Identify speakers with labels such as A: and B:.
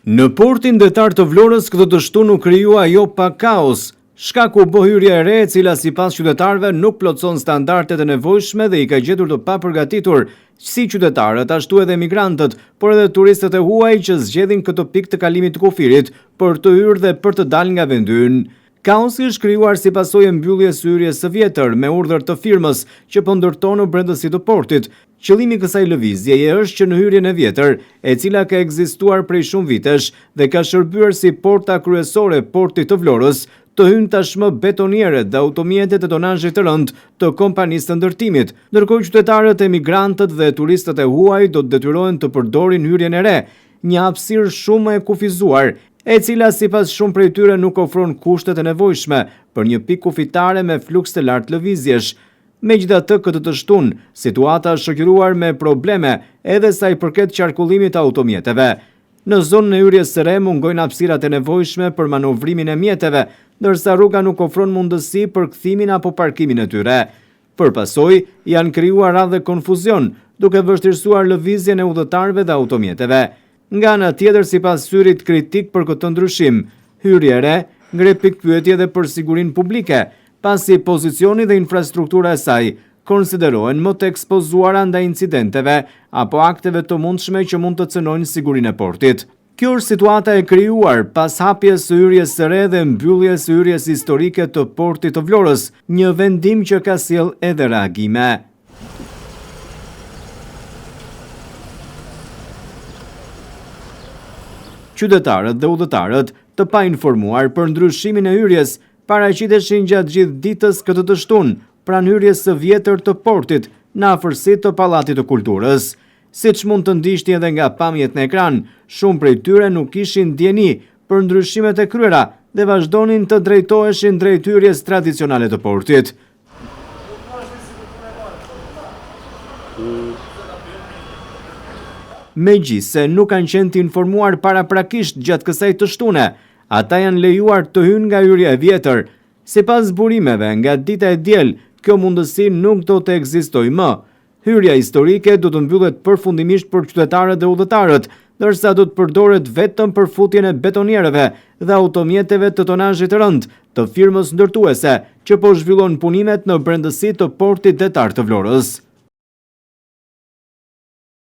A: Në portin detar të Vlorës këtë të shtunë u krijua jo pak kaos. Shkaku u bë hyrja e re e cila sipas qytetarëve nuk plotëson standardet e nevojshme dhe i ka gjetur të papërgatitur si qytetarët ashtu edhe emigrantët, por edhe turistët e huaj që zgjedhin këtë pikë të kalimit të kufirit për të hyrë dhe për të dalë nga vendi ynë. Kaosi është krijuar si pasojë e mbylljes së hyrjes së vjetër, me urdhër të firmës që po ndërton në brendësi të portit. Qëllimi i kësaj lëvizjeje është që në hyrjen e vjetër, e cila ka ekzistuar prej shumë vitesh dhe ka shërbyer si porta kryesore e portit të Vlorës, të hyjnë tashmë betonieret dhe automjetet e tonazhit të rëndë të kompanisë së ndërtimit. Ndërkohë qytetarët, emigrantët dhe turistët e huaj do të detyrohen të përdorin hyrjen e re, një hapësirë shumë më e kufizuar, e cila sipas shumë prej tyre nuk ofron kushtet e nevojshme për një pikë kufitare me fluks të lartë lëvizjesh. Megjithatë këtë të shtunë, situata është shoqëruar me probleme edhe sa i përket qarkullimit të automjeteve. Në zonën e hyrjes së re mungojnë hapësirat e nevojshme për manovrimin e mjeteve, ndërsa rruga nuk ofron mundësi për kthimin apo parkimin e tyre. Për pasojë, janë krijuar radhë dhe konfuzion, duke vështirësuar lëvizjen e udhëtarëve dhe automjeteve. Nga ana tjetër, sipas syrit kritik për këtë ndryshim, hyrja e re ngre pikëpyetje edhe për sigurinë publike, pasi pozicioni dhe infrastruktura e saj konsiderohen më të ekspozuara ndaj incidenteve apo akteve të mundshme që mund të cënojnë sigurinë e portit. Kjo është situata e krijuar pas hapjes së hyrjes së re dhe mbylljes së hyrjes historike të portit të Vlorës, një vendim që ka sjellë edhe reagime. Qytetarët dhe udhëtarët, të painformuar për ndryshimin e hyrjes, paraqiteshin gjatë gjithë ditës këtë të shtunë, pranë hyrjes së vjetër të portit, në afërsi të Pallatit të Kulturës. Siç mund të ndiqni edhe nga pamjet në ekran, shumë prej tyre nuk kishin dijeni për ndryshimet e kryera dhe vazhdonin të drejtoheshin drejt hyrjes tradicionale të portit. Megjithëse nuk kanë qenë të informuar paraprakisht gjatë kësaj të shtune, ata janë lejuar të hyjnë nga hyrja e vjetër. Sipas burimeve, nga dita e diel, kjo mundësi nuk do të ekzistojë më. Hyrja historike do të mbyllet përfundimisht për qytetarët dhe udhëtarët, ndërsa do të përdoret vetëm për futjen e betonierëve dhe automjeteve të tonazhit të rëndë të firmës ndërtuese që po zhvillon punimet në brendësi të portit detar të Vlorës.